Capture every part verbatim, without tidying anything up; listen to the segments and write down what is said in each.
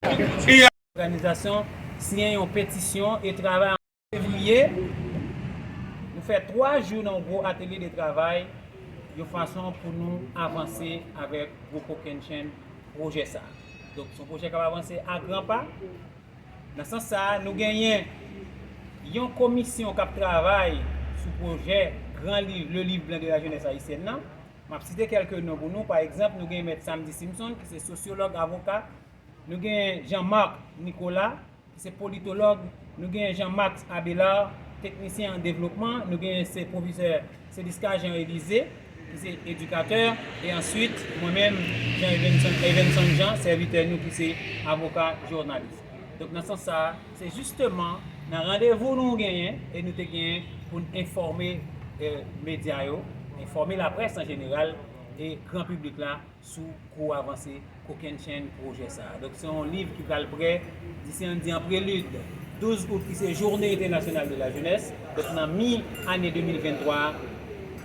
Òganizasyon siyen yon petisyon e travay an fevriye. Nou fè twa jou nan yon gwo atelye de travay yon fason pou nou avanse avèk gwo kokennchenn pwojè sa a. Donk, se yon pwojè k ap avanse a gran pa. Nan sans sa a, nou genyen yon komisyon k ap travay sou pwojè Gran Liv, Le Livre Blanc de la Jeunesse Haïtienne nan. M ap site kèlke non pou nou. Pa egzanp, nou gen Mèt Samedi Simpson, ki se sosyològ, avoka. Nou gen Jean Marc Nicolas, ki se politològ. Nou gen Jean Max Abelard, teknisyen an devlopman. Nou gen se pwofesè Célisca Jean Élisée, ki se edikatè. E answit, mwen menm, Jean Evenson, Evenson Jean, sèvitè nou, ki se avoka, jounalis. Donk, nan sans sa a, se jisteman nan randevou nou genyen e nou te genyen pou n enfòme, eh, medya yo, enfòme laprès an jeneral e gran piblik la sou gwo avanse kokennchenn pwojè sa a. Donk, se yon liv ki pral prè, disi an di an prelid, douz out, ki se Journée Internationale de la Jeunesse. Donk, nan mi ane de mil venntwa a,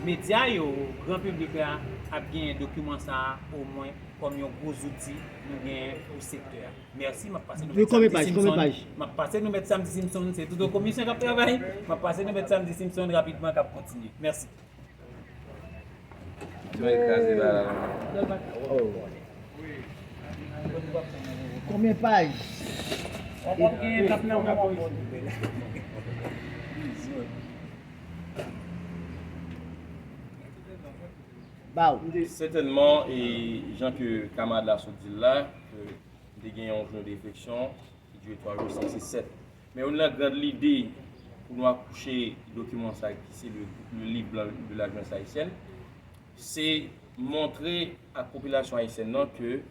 medya yo, gran piblik la, ap genyen dokiman sa a, omwen, kòm yon gwo zouti nou genyen pou sektè a. Mèsi, m ap pase nou Mèt Samedi Simpson. M ap pase nou Mèt Samedi Simpson, se tout yon komisyon k ap travay. M ap pase nou Mèt Samedi Simpson rapidman k ap kontinye. Mèsi. Ti bay kraze la. Konbyen paj? Baw. Sètènman, e jan ke kamarad la sot di l la, ke m te gen yon jounen de refleksyon ki dire twa jou, senk, sis, sèt. Men youn nan gran lide pou nou akouche dokiman sa a ki se le, le Livre Blanc de la Jeunesse Haïtienne, se montre ak popilasyon ayisyèn nan ke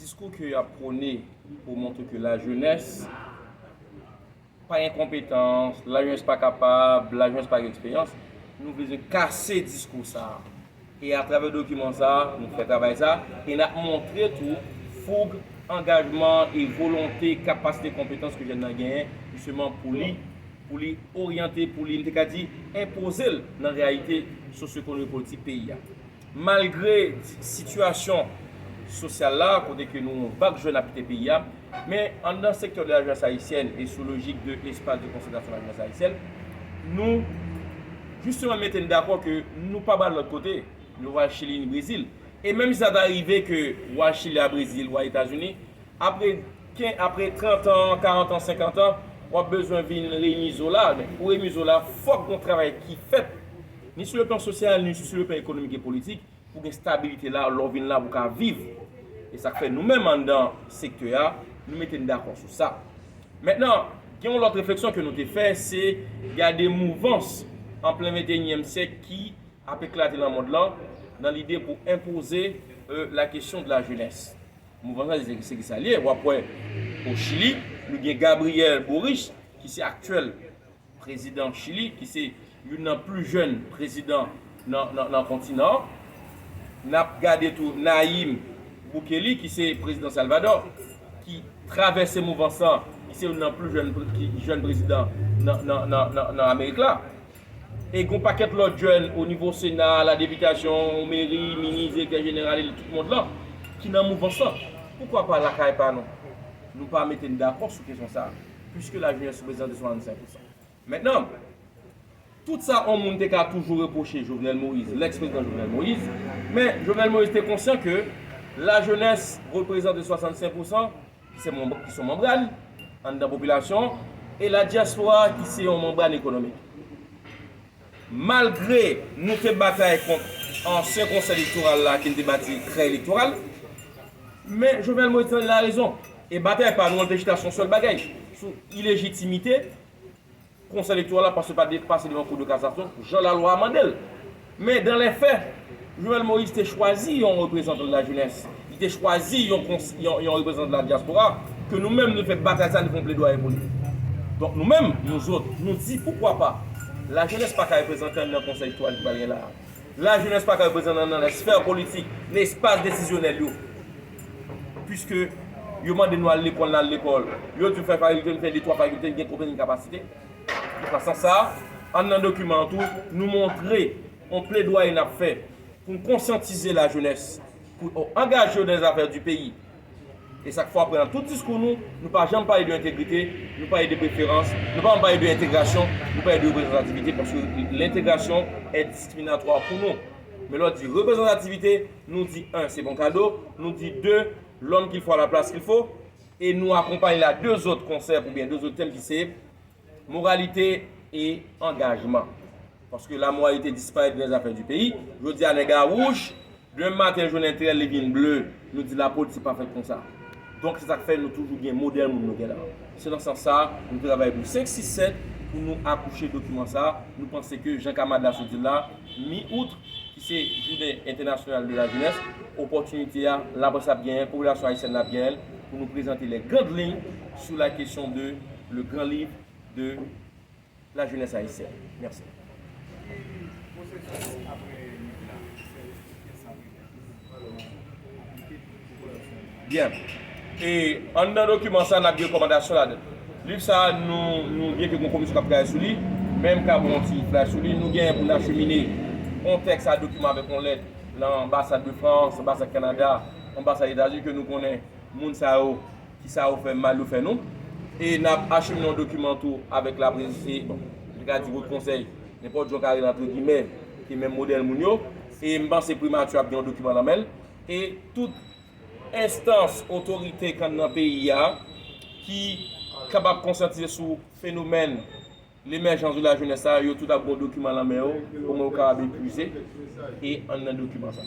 diskou ke y ap pwone pou montre ke lajenès pa gen konpetans, lajenès pa kapab, lajenès pa gen eksperyans, nou bezwen kase diskou sa a. E atravè dokiman sa a, nou fè travay sa a, e n ap montre tou foug, angajman e volonte, kapasite, konpetans ke jèn nan genyen, jisteman pou li, pou li oryante, pou li, m te ka di, enpoze l nan reyalite sosyo-ekonomik politik peyi a. Malgre sitiyasyon sosyal la, kote ke nou yon vag jèn ap kite peyi a, men anndan sektè de lajenès ayisyèn e sou lojik de espas de konsantrasyon lajenès ayisyèn, nou jisteman mete n dakò ke nou pa ba lòt kote, nou va Chili ni Brezil. E menm si sa ta rive ke w al Chili, al Brezil, w al Etazini, apre ken, apre trant an, karant an, senkant an, w ap bezwen vin remize w la. Men pou remize w la, fòk gon travay ki fèt, ni sou le plan sosyal, ni sou le plan ekonomik e politik, pou gen stabilite la, lè w vin la, pou w ka viv. E sa k fè nou menm anndan sektè a, nou mete n dakò sou sa. Mentnan, gen yon lòt refleksyon ke nou te fè, se gade mouvans an plen venteyinyèm syèk ki ap eklate nan mond lan, nan lide pou enpoze, euh, la question de la jeunesse. Mouvans la, se, se ki sa l ye. W ap wè o Chili, nou gen Gabriel Boric, ki se aktyèl prezidan Chili, ki se youn nan pli jèn prezidan nan, nan, nan kontinan an. N ap gade tou Nayib Bukele, ki se prezidan Salvadò, ki travèse mouvans lan, ki se youn nan pli jèn, ki jèn prezidan nan, nan, nan, nan, nan Amerik la. E gon pakèt lòt jèn o nivo Sena, la depitasyon, meri, minis, direktè jeneral, e tout mond lan, ki nan mouvans lan. Poukwa pa lakay pa nou? Nou pa mete n dakò sou kesyon sa a, piske lajenès reprezante swasannsenk pousan. Mentnan, tout sa yon moun te ka toujou repwoche Jovenel Moïse, lèks prezidan Jovenel Moïse, men Jovenel Moïse te konsyan ke lajenès reprezante swasannsenk pousan ki se manm, ki se yon manbràn anndan popilasyon, e ladyaspora ki se yon manbràn ekonomik. Malgre nou te batay kont ansyen konsèy elektoral la ki n te bati krèy elektoral, men Jovenel Moïse te rann li larezon. E batay pa nou an te chita sou yon sèl bagay, sou ilejitimite konsèy elektoral la, paske pa de, pase devan Kou de Kasasyon, jan lalwa a mande l. Men dans les faits, Jovenel Moïse te chwazi yon reprezantan de lajenès, li te chwazi yon kons-, yon, yon reprezantan de ladyaspora, ke nou menm nou fè batay sa, nou fè yon pledwaye pou li. Donk nou menm, nou zòt, nou di poukwa pa lajenès pa ka reprezante anndan konsèy elektoral ki pral gen la a. Lajenès pa ka reprezante anndan lè sfè politik, nan espas desizyonèl yo. Piske yo mande nou al lekòl, n al lekòl. Yo di w fè fakilte, n fè de twa fakilte, n gen konpetans, gen kapasite. Nan sans sa a, anndan dokiman an tou, nou montre yon pledwaye n ap fè pou n konsyantize lajenès, pou yo angaje yo dans les affaires du pays. E sa k fè w ap wè nan tout diskou nou, nou pa janm pale de entegrite, nou pale de preferans, nou pa janm pale de entegrasyon, nou pale de reprezantativite, paske lentegrasyon est discriminatoire pou nou. Men lè w di reprezantativite, nou di, un, c'est bon cadeau, nou di, deux, l'homme qu'il faut à la place qu'il faut, e nou akonpaye la de zòt konsèp oubyen de zòt tèm ki se moralite e angajman. Paske la moralite disparèt dans les affaires du pays. Jodi a, nèg la wouj, demen maten, jounen trè, li vin ble. Nou di lapolitik pa fèt konsa. Donk, se sa k fè nou toujou gen modèl moun nou gen la. Se nan sans sa, nou travay pou senk, sis, sèt pou nou akouche dokiman sa. Nou panse ke, jan kamarad la sot di l la, mi out, ki se jounen entènasyonal de la jenès, opòtinite a, laprès ap genyen, popilasyon ayisyèn ap genyen l, pou nou prezante les grandes lignes sur la question de le grand livre de la jeunesse haïtienne. Merci. Byen. E anndan dokiman sa, n ap gen rekòmandasyon ladan. Liv sa, nou, nou byen ke gen komisyon k ap travay sou li, men m ka ba w yon ti flash sou li. Nou genyen pou n achemine yon tèks a dokiman avèk yon lèt nan anbasad de Frans, anbasad Kanada, anbasad Etazini, ke nou konnen moun sa yo, ki sa yo fè mal yo fè nou. E n ap achemine yon dokiman tou avèk laprezans, e, bon, m te ka di wot konsèy, nenpòt jan w ka rele antre gimè, ki menm modèl moun yo. E m panse primati ap gen yon dokiman nan men l. E tout enstans, otorite k anndan peyi a, ki kapab konsyantize sou fenomèn lemèjans de la jenès la, yo tout ap gen yon dokiman nan men yo, kòman yo kapab epuize e anndan dokiman sa.